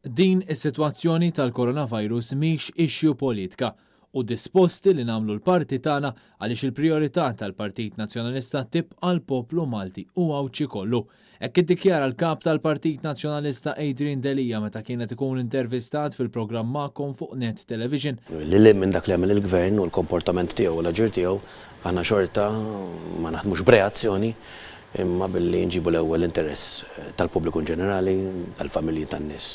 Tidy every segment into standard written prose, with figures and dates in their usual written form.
Din is-sitwazzjoni tal-coronavirus mhix issue politika u disposti li nagħmlu l-parti tagħna għaliex il-prijorità tal-Partit Nazzjonalista tibqa' l-poplu Malti u Għawdxi kollu. Hekk iddikjara l-Kap tal-Partit Nazzjonalista Adrian Delia meta kien qed ikun intervistat fil-programm Magħkom fuq Net Television. Lil hinn minn dak li għamel il-Gvern u l-komportament tiegħu u l-aġir tiegħu, aħna xorta ma naħdmux b'reazzjoni imma billi nġibu l-ewwel l-interess tal-pubbliku inġenerali, tal-familji tan-nies,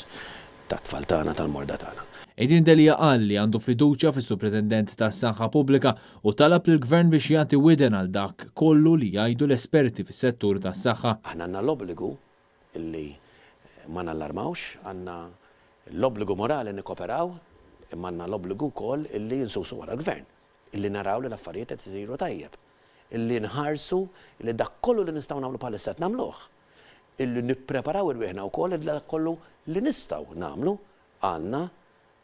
tat-tfal tagħna, tal-morda tagħna. Adrian Delia qal li għandu fiduċja fis-Supretendent tas-Saħħa Pubblika u talab lill-Gvern biex jagħti widen għal dak kollu li jgħidu l-esperti fis-settur tas-saħħa. Aħna għandna l-obbligu li ma nallarmawx, għandna l-obbligu morali nikkoperaw, imma għandna l-obbligu wkoll li nsusu wara l-Gvern, li naraw li l-affarijiet qed isiru tajjeb, li nħarsu li dak kollu li nistgħu nagħmlu bħalissa qed nagħmluh. Illi nippreparaw irwieħna wkoll li dak kollu li nistgħu nagħmlu għandna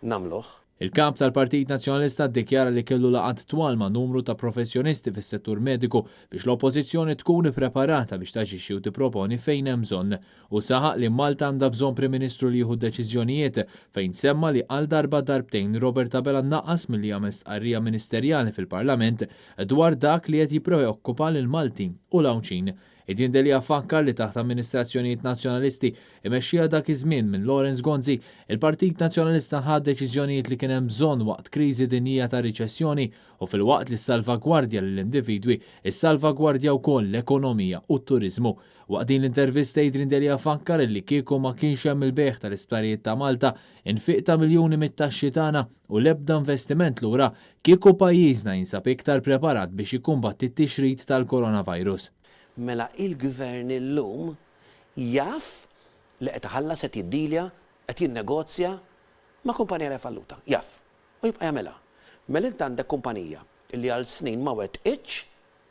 nagħmluh. Il-Kap tal-Partit Nazzjonalista ddikjara li kellu laqgħat twal ma' numru ta' professjonisti fis-settur mediku biex l-Oppożizzjoni tkun ippreparata biex taġixxi u tipproponi fejn hemm bżonn. Hu saħaq li Malta għandha bżonn Prim Ministru li jieħu d-deċiżjonijiet fejn semma li għal darba darbtejn Robert Abela naqas milli jagħmel stqarrija ministerjali fil-Parlament dwar dak li qed jippreokkupa lill-Maltin u l-Għawdxin. Adrian Delia fakkar li taħt amministrazzjonijiet Nazzjonalisti imexxija dak iż-żmien minn Lawrence Gonzi, il-Partit Nazzjonalista ħa deċiżjonijiet li kien hemm bżonn waqt kriżi dinjija ta' riċessjoni u filwaqt li ssalvagwardja lill-individwi, issalvagwardja wkoll l-ekonomija u t-turiżmu. Waqt din l-intervista Adrian Delia fakkar illi kieku ma kienx hemm il-bejgħ tal-isptarijiet ta' Malta, infiq ta' miljuni mit-taxxi tagħna u l-ebda investiment lura, kieku pajjiżna jinsab iktar preparat biex jikkumbatti t-tixrid tal-coronavirus. Mela il-Gvern illum jaf li qed iħallas, qed jiddilja, qed jinnegozja ma' kumpanija li hija falluta. Jaf. U jibqa' jagħmilha. Mela int għandek kumpanija li għal snin ma wettqitx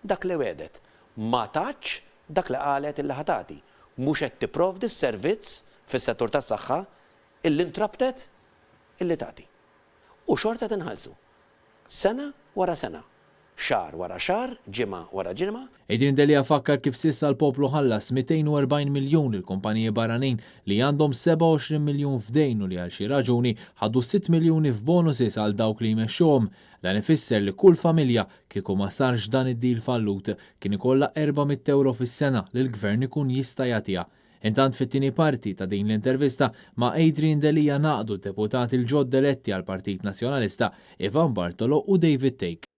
dak li wegħdet. Ma tatx dak li qalet illi ħa tagħti. Mhux qed tipprovdi s-servizz fis-settur tas-saħħa illi ntrabtet illi tagħti. U xorta qed inħallsu. Sena wara sena. Xahar wara xahar, ġimgħa wara ġimgħa. Adrian Delia fakkar kif s'issa l-poplu ħallas 240 miljun lil kumpaniji barranin li għandhom 27 miljun f'dejn u li għal xi raġuni ħadu sitt miljuni f'bonuses għal dawk li jmexxuhom. Dan ifisser li kull familja, kieku ma sarx dan id-deal fallut, kien ikollha 400 ewro fis-sena li l-Gvern ikun jista' jagħtiha. Intant fit-tieni parti ta' din l-intervista ma' Adrian Delia ngħaqdu d-deputati l-ġodda eletti għall-Partit Nazzjonalista, Ivan Bartolo u David Thake.